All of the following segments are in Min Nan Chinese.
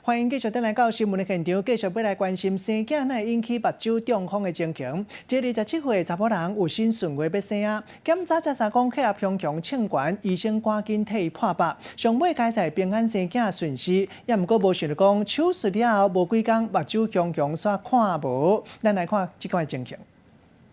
歡迎繼續轉來到新聞的現場，繼續欲來關心生囝會引起目睭中風的情形。這27歲查某人有新順月欲生啊，檢查才知講血壓雄雄衝懸，醫生趕緊替伊破腹，上尾佳哉平安生囝順時，也毋過無想著講手術了後無幾工，目睭雄雄煞看無。咱來看這款情形。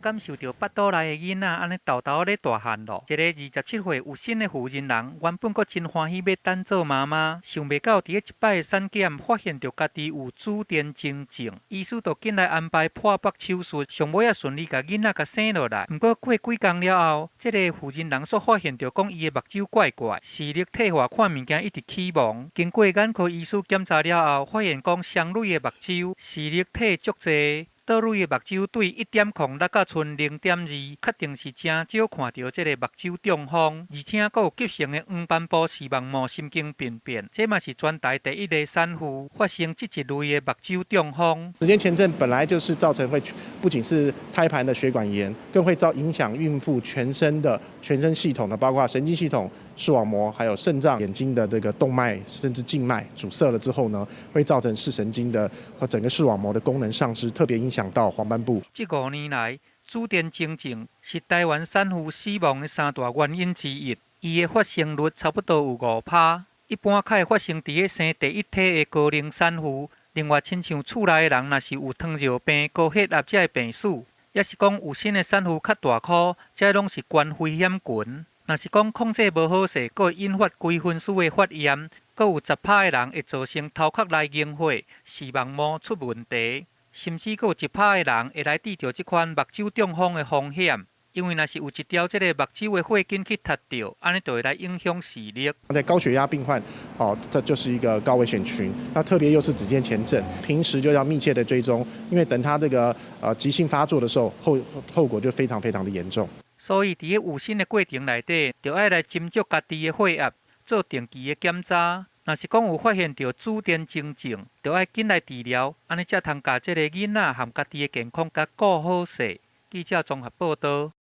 感受著腹肚內的囡仔按呢沓沓咧大漢咯。一个27歲有新的婦人人，原本閣真歡喜欲等做媽媽，想袂到佇咧一擺的產檢發現著家己有紫癜症症，醫師就緊來安排破腹手術，上尾仔順利共囡仔共生落來。毋過過幾工了後，這个婦人人煞發現著講伊的目睭怪怪，視力退化，看物件一直起蒙。經過眼科醫師檢查了後，發現講雙蕊的目睭視力退足濟。倒蕊的目睭對1.06到賰0.2，確定是誠少看著這个目睭中風，而且閣有急性的黃斑部視網膜神經病變，這嘛是全台第一个產婦發生這一類的目睭中風。子癇前症本來就是造成會不僅是胎盤的血管炎，更會造影響孕婦全身的全身系統的，包括神經系統、視網膜，還有腎臟、眼睛的這個動脈甚至靜脈阻塞了之後呢，會造成視神經的和整個視網膜的功能喪失，特別影響到黃斑部。這5年來，紫癜症症是台灣產婦死亡的三大原因之一，伊的發生率差不多有5趴。一般較會發生佇咧生第一胎的高齡產婦。另外，親像厝內的人若是有糖尿病、高血壓這的病史，抑是講有身的產婦較大箍，這攏是懸危險群。若是講控制無好勢，閣會引發規分區的發炎，閣有10趴的人會造成頭殼內凝血、視網膜出問題。甚至閣有1趴的人會來得著這款目睭中風的風險，因為若是有一條這个目睭的血筋去塌著，按呢就會來影響視力。在高血壓病患，哦，這就是一個高危險群。那特別又是子癇前症，平時就要密切的追蹤，因為等他這個急性發作的時候，後果就非常非常的嚴重。所以，佇咧有身的過程內底，就愛來斟酌家己的血壓，做定期的檢查。若是講有發現著紫癜症症，就愛緊來治療，按呢才通共這个囡仔和家己的健康共顧好勢。記者綜合報導。